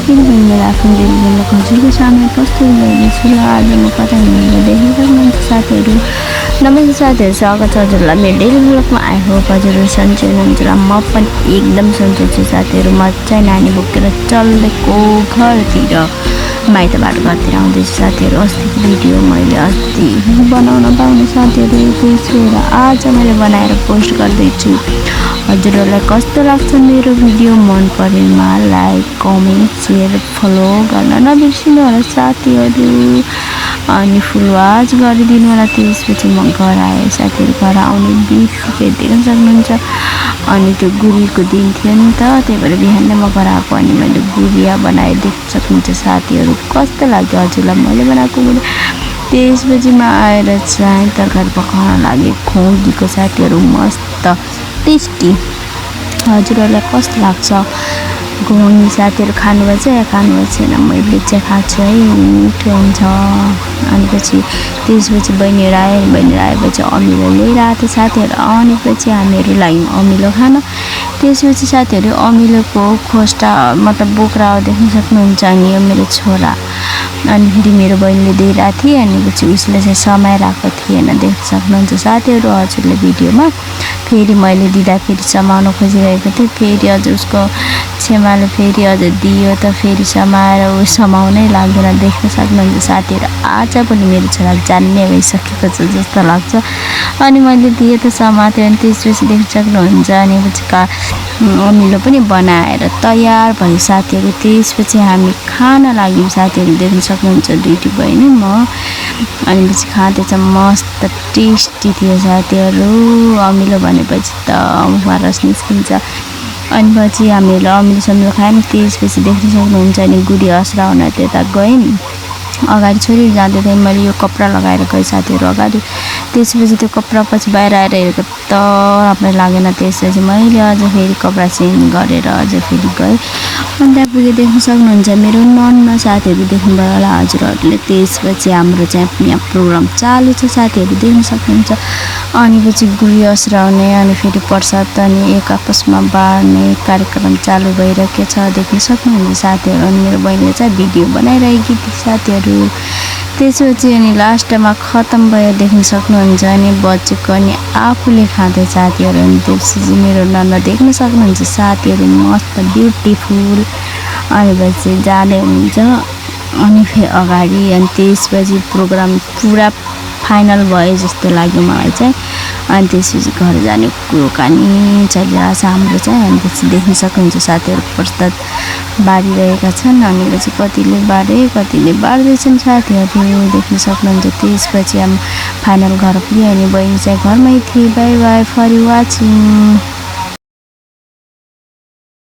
फेरि पनि मेरो आफ्नो डेली हजुरको सामने प्रस्तुत गर्दैछु र आज म कता हिँडेर देखिसक्नुहुन्छ साथीहरू। नमस्ते साथीहरू, स्वागत छ हजुरलाई मेरो डेली ब्लगमा। आई होप हजुरहरू सन्चै हुनुहुन्छ र म पनि एकदम सन्चै छु साथीहरू। म चाहिँ नानी बोकेर चल्देको घरतिर माइतबाट घरतिर आउँदैछु साथीहरू। अस्तिको भिडियो मैले अस्ति बनाउन पाउने साथीहरू बिर्सेर आज मैले बनाएर पोस्ट गर्दैछु। हजुरहरूलाई कस्तो लाग्छ मेरो भिडियो? मन परेमा लाइक कमेन्ट सेयर फलो गर्न नबिर्सिनु होला साथीहरू। अनि फुल वाच गरिदिनु होला। त्यसपछि म घर आएँ साथीहरू। घर आउने बित्तिकै देख्न सक्नुहुन्छ अनि त्यो गुलियाको दिन थियो नि त, त्यही भएर बिहानै म घर आएको अनि मैले गुलिया बनाएर देख्न सक्नुहुन्छ साथीहरू। कस्तो लाग्यो हजुरलाई मैले बनाएको गुलिया? त्यसपछि म आएर चाहिँ तरकारी पकाउन लागेँ खोगीको साथीहरू। मस्त टेस्टी। हजुरहरूलाई कस्तो लाग्छ खोगी साथीहरू? खानुभएको छ या खानुभएको छैन? मैले चाहिँ खाएको छु है, मिठो हुन्छ। अनि त्यसपछि बहिनीहरू आयो। बहिनीहरू आएपछि अमिलो लिएर आएको थियो साथीहरू। अनिपछि हामीहरू लाग्यौँ अमिलो खान। त्यसपछि साथीहरू अमिलोको खोस्टा मतलब बोक्रा देख्न सक्नुहुन्छ। अनि यो मेरो छोरा अनि फेरि मेरो बहिनीले दिइरहेको थिएँ। अनि पछि उसले चाहिँ समाइरहेको थिएन देख्न सक्नुहुन्छ साथीहरू हजुरले भिडियोमा। फेरि मैले दिँदाखेरि समाउन खोजिरहेको थिएँ। फेरि अझ उसको छेमाले फेरि अझ दियो त फेरि समाएर ऊ समाउनै लाग्दैन देख्न सक्नुहुन्छ साथीहरू। आज पनि मेरो छोरा जान्ने भइसकेको छ जस्तो लाग्छ। अनि मैले दिएँ त समाएको अनि त्यसपछि देख्न सक्नुहुन्छ। अनि पछि अमिलो पनि बनाएर तयार भयो साथीहरू। त्यसपछि हामी खान लाग्यौँ साथीहरू। देख्न सक्नुहुन्छ दुईटी बहिनी म। अनि पछि खाँदैछ। मस्त टेस्टी थियो साथीहरू। अमिलो भनेपछि त मुखमा रस निस्किन्छ। अनि पछि हामीले अमिलो समिलो खायौँ। त्यसपछि देख्न सक्नुहुन्छ अनि गुडी असराउन त्यता गयौँ। अगाडि छोरी जाँदै थिएँ मैले यो कपडा लगाएर गएँ साथीहरू अगाडि। त्यसपछि त्यो कपडा पछि बाहिर आएर हेरेको त राम्रो लागेन। त्यसपछि मैले अझ फेरि कपडा चेन्ज गरेर अझ फेरि गएँ। अनि त्यहाँ पुगेर देख्न सक्नुहुन्छ मेरो नन्न साथीहरू देख्नुभयो होला हजुरहरूले। त्यसपछि हाम्रो चाहिँ यहाँ प्रोग्राम चालु छ साथीहरू देख्न सक्नुहुन्छ। अनि पछि गुडी असराउने अनि फेरि प्रसाद अनि एक आपसमा बाँड्ने कार्यक्रम चालु भइरहेको छ देख्न सक्नुहुन्छ साथीहरू। अनि मेरो बहिनीले चाहिँ भिडियो बनाइरहेकी थिए साथीहरू। त्यसपछि अनि लास्टमा खतम भयो देख्न सक्नुहुन्छ। अनि बचेको अनि आफूले खाँदै साथीहरू। अनि त्यसपछि मेरो नन्न देख्न सक्नुहुन्छ साथीहरू। मस्त ब्युटिफुल। अनि पछि जाँदै हुनुहुन्छ अनि फेरि अगाडि। अनि त्यसपछि प्रोग्राम पुरा फाइनल भयो जस्तो लाग्यो मलाई चाहिँ। अनि त्यसपछि घर जाने कुरोकानी चलिरहेको छ हाम्रो चाहिँ। अनि त्यसपछि देख्न सक्नुहुन्छ साथीहरू प्रसाद बाँडिरहेका छन्। अनि पछि कतिले बाँडे कतिले बाँड्दैछन् साथीहरू देख्न सक्नुहुन्छ। त्यसपछि फाइनल घर पुग्यो अनि बहिनी चाहिँ घरमै थिए। Bye bye for watching.